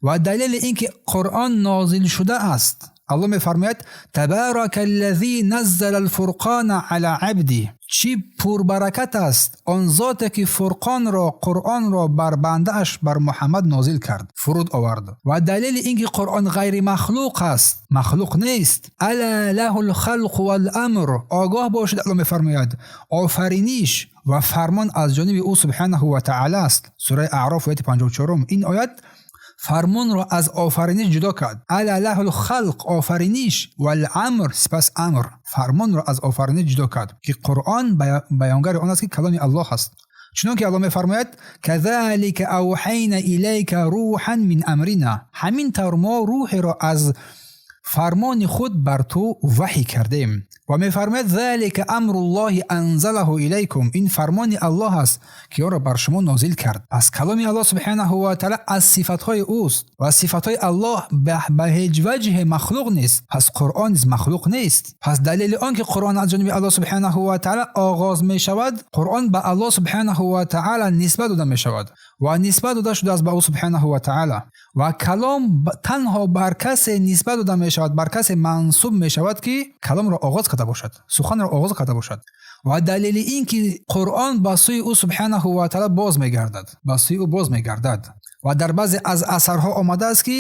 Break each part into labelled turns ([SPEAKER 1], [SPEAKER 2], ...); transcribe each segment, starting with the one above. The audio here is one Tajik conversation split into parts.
[SPEAKER 1] Ва далели ин ки Қуръон нозил шудааст, Аллоҳ мефармояд: تبارك الذي نزل الفرقان على عبده. Чӣ пурбаракат аст он зоте ки Фурқонро, Қуръонро бар бандааш, бар Муҳаммад нозил кард, фуруд овард. Ва далели ин ки Қуръон ғайри махлуқ аст, махлуқ нест: ألا له الخلق والأمر. Огоҳ бошед, Аллоҳ мефармояд, офариниш ва фармон аз ҷониби ӯ سبحانه وتعالى аст. Сураи Аъроф, ояти 54. Ин оят фармонро аз офариниш ҷудо кард. ألا له الخلق, офариниш, والأمر, сипас амр, фармонро аз офариниш ҷудо кард, ки Қуръон баёнгари он аст, ки каломи Аллоҳ аст, чунон ки Аллоҳ мефармояд: كذلك أوحينا إليك روحا من أمرنا. Ҳамин тавр мо рӯҳеро аз фармони худ бар ту ваҳй кардем. Ва мефармояд: ذلك أمر الله أنزله إليكم. Ин фармони Аллоҳ аст, ки онро бар шумо нозил кард. Пас каломи Аллоҳ سبحانه وتعالى аз сифатҳои ӯст ва сифатҳои Аллоҳ ба ҳеҷ ваҷҳе махлуқ нест. Пас Қуръон низ махлуқ нест. Пас далели он ки Қуръон аз ҷониби Аллоҳ سبحانه وتعالى оғоз мешавад, Қуръон ба Аллоҳ سبحانه وتعالى нисбат дода мешавад ва нисбат дода шудааст ба ӯ سبحانه وتعالى. Ва калом танҳо бар касе нисбат дода мешавад, бар касе мансуб мешавад, ки каломро оғоз карда бошад, суханро оғоз карда бошад. Ва далели ин ки Қуръон ба сӯи ӯ سبحانه وتعالى боз мегардад, ба сӯи ӯ боз мегардад. Ва дар баъзе аз асарҳо омадааст, ки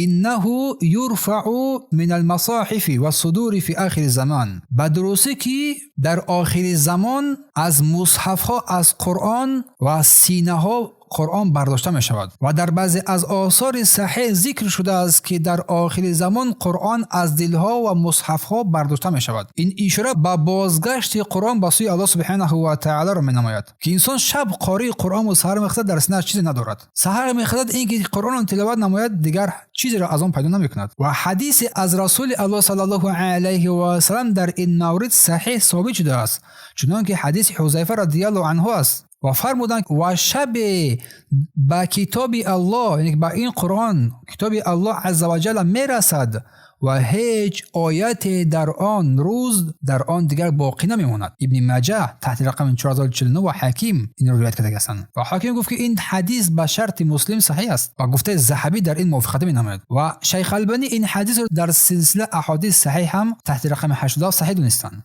[SPEAKER 1] إنه يرفع من المصاحف والصدور في آخر الزمان. Ба дурустӣ ки дар охири замон аз мусҳафҳо, аз Қуръон ва синаҳо Қуръон бардошта мешавад. Ва дар баъзе аз осори саҳеҳ зикр шудааст, ки дар охири замон Қуръон аз дилҳо ва мусҳафҳо бардошта мешавад. Ин ишора ба бозгашти Қуръон ба сӯи Аллоҳ سبحانه وتعالى ро менамояд, ки инсон шаб қории Қуръон бу, саҳар мехезад, дар синааш чизе надорад. Саҳар мехезад, ин ки Қуръонро тиловат намояд, дигар чизеро аз он пайдо намекунад. Ва ҳадисе аз Расули Аллоҳ صلى الله عليه وسلم дар ин маврид саҳеҳ собит шудааст, чунон ки ҳадиси Ҳузайфа رضي الله عنه аст. Ва фармуданд: ва шабе ба китоби Аллоҳ, яъне ба ин Қуръон, китоби Аллоҳ عز وجل мерасад ва ҳеҷ ояте дар он рӯз дар он дигар боқӣ намемонад. Ибни Маҷа таҳти рақами 4049 ва Ҳаким инро ривоят карда ҳастанд. Ва Ҳаким гуфт, ки ин ҳадис ба шарти Муслим саҳеҳ аст ва гуфтаи Заҳабӣ дар ин мувофиқат менамояд. Ва Шайх Албанӣ ин ҳадисро дар силсила аҳодис саҳеҳ ҳам таҳти рақами 87 саҳеҳ донистанд.